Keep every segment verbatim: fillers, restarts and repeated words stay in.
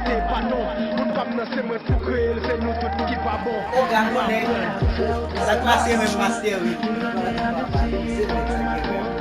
Se pa non, moun pa m nan se mwen pou kreye l, se nou tout ki pa bon. O gad mwen nèg. Sa k pase menm Master Will?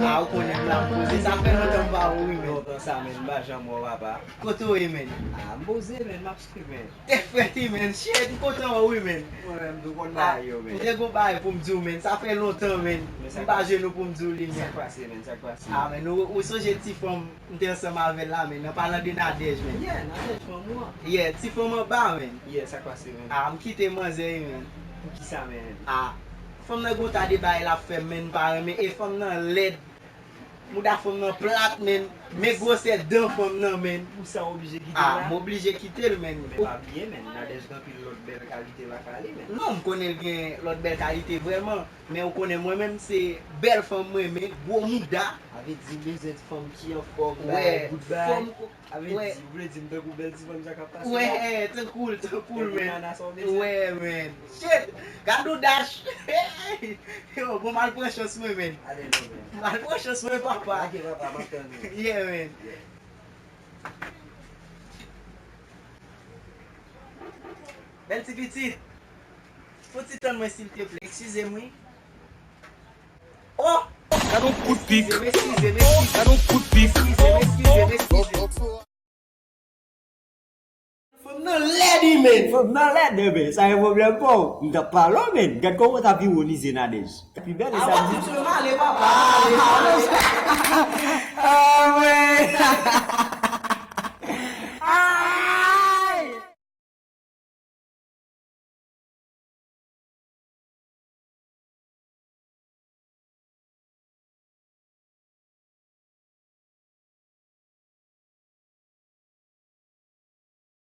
A ou konnen m la m poze. Sa fè lontan m pa wè w wi men. Lontan sa men, m pa janm wè w papa. Kote w ye men? A m poze men, m ap swiv men. Te frè ti men, shit, m kontan wè w wi men. Mwen menm tou konn bagay yo men. Te gon bagay pou m di w men, sa fè lontan men. M pa jwenn ou pou m di w li men. Sa k pase men, sa k pase? A men, ou, ou sonje ti fanm m te ansanm avè l la men, nan palan de Nadège men. Yeah, Nadège fanm ou an. Yeah, ti fanm anba men. Yeah, sa k pase men? A, m kite manzè wi men. Poukisa men? A, fanm nan gon ta de bagay l ap fè m men, m pa renmen. E fanm nan lèd. Mouda fanm nan plat men. Men gwosè dan fanm nan men. Pou sa w oblije kite l la? A, m oblije kite l men. Men pa bliye men, Nadège gen anpil lòt bèl kalite lakay li men. Non, m konnen l gen lòt bèl kalite vrèman. Men ou konnen mwen menm se bèl fanm mwen renmen, gwo mouda. Sa vle di m bezwen ti fanm ki anfòm, bagay, bout bagay. Sa vle di, ou vle di m tankou bèl ti fanm sa k ap pase la? Wè, tankou l, tankou l men. Tankou nana sa w bezwen? Wè men. Shit! Gad yon dash! Yo, bon, m al pran chans mwen men. Ale non men. M al pran chans mwen papa. Ok papa, m ap tann ou. Yeah men. Bèl ti pitit. Fon ti tann mwen silteplè, eskize m wi. Oh! Gad yon kout pik. Eskize m, eskize m, eskize m. Gad yon kout pik. Eskize m, eskize m, eskize m. Fanm nan lèd wi men. Fanm nan lèd, enben sa e pwoblèm pa w. M t ap pale w men. Gad kòman w t ap ironize Nadège. Pi bèl e sa m di. Avan m ale papa. Ah ouais.